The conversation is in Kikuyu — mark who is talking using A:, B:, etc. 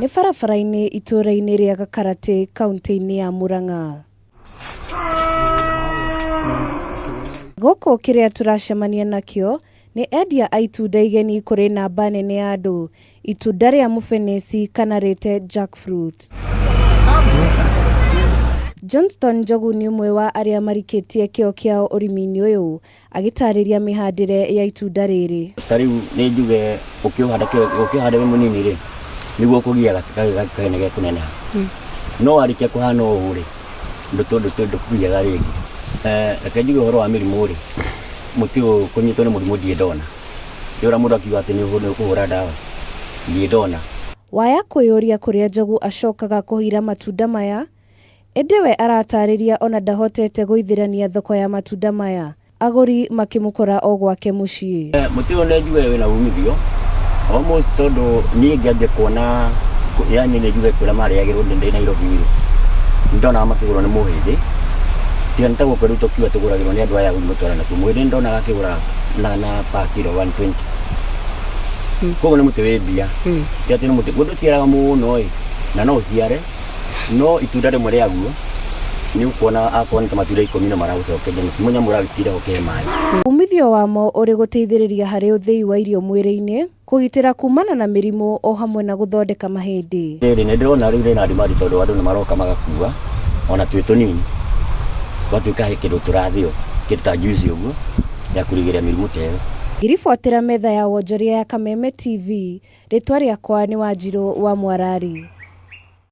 A: Nĩ barabara-inĩ itũũra-inĩ rĩa Gakaratĩ kaũntĩ-inĩ ya Murang'a. Gũkũ kĩrĩa tũracemania nakĩo nĩ endia a itunda igeni kũrĩ namba nene ya andũ, itunda rĩa mũbenesi kana rĩte jackfruit. Johnston Njogu nĩ ũmwe wa arĩa marikĩtie kĩo kĩao ũrĩmi-inĩ ũyũ, Agĩtarĩria mĩhandĩre ya itunda rĩrĩ.
B: Ta rĩu nĩ njuge ũkĩũhanda ũkĩũhanda wĩ mũnini rĩ, nĩguo ũkũgia kagene gekũneneha. No warĩkia kũhana ũũ rĩ, ndũkũgiaga rĩngĩ. Reke njuge ũhoro wa mĩrimũ rĩ, mũtĩ ũyũ kũnyitwo nĩ mũrimũ ndirĩ ndona. Nĩ ũrĩa mũndũ akiuga atĩ nĩ ũkũhũra ndawa, ndirĩ ndona.
A: Waya kwĩyũria kũrĩa Njogu acokaga kũhira matunda maya, Ĩndĩ we aratarĩria ona ndahotete gũithĩrania thoko ya matunda maya, agũri makĩmũkora o gwake mũciĩ.
B: Mũtĩ ũyũ nĩ njuge wĩna umithio almost tondũ niĩ ngĩambia kuona yani nĩ njuge kũrĩa marĩagĩrwo ndĩ Nairobi rĩ, nĩ ndonaga makĩgũrwo nĩ mũhĩndĩ tiga nĩ ta gũkũ rĩu tũkiuga tũgũragĩrwo nĩ andũ aya gũthiĩ gũtwara nakuo. Mũhĩndĩ nĩ ndonaga akĩgũra na per kilo 120 koguo nĩ mũtĩ wĩ mbia ti atĩ nĩ mũtĩ mũndũ ũciaraga mũno ĩ na no ũciare No itunda rĩmwe rĩaguo nĩ ũkuona akorwo nĩ ta matunda ikũmi no maragũcokeria na ti mũnyamũ ũragĩtinda ũkĩhe maĩ.
A: Umithio wamo ũrĩ gũteithĩrĩria harĩ ũthĩi wa irio mwĩrĩ-inĩ, kũgitĩra kumana na mĩrimũ o hamwe na gũthondeka mahĩndĩ.
B: Rĩrĩ nĩ ndĩrona rĩu rĩna demand tondũ andũ nĩ maroka magakua ona twĩ tũnini gũgatuĩka he kĩndũ tũrathĩo kĩndũ ta juice ũguo ya kũrigĩrĩria mĩrimũ ta ĩyo.
A: Ngĩribotera metha ya wonjoria ya Kameme TV, rĩtwa rĩakwa nĩ Wanjirũ wa Mwarari.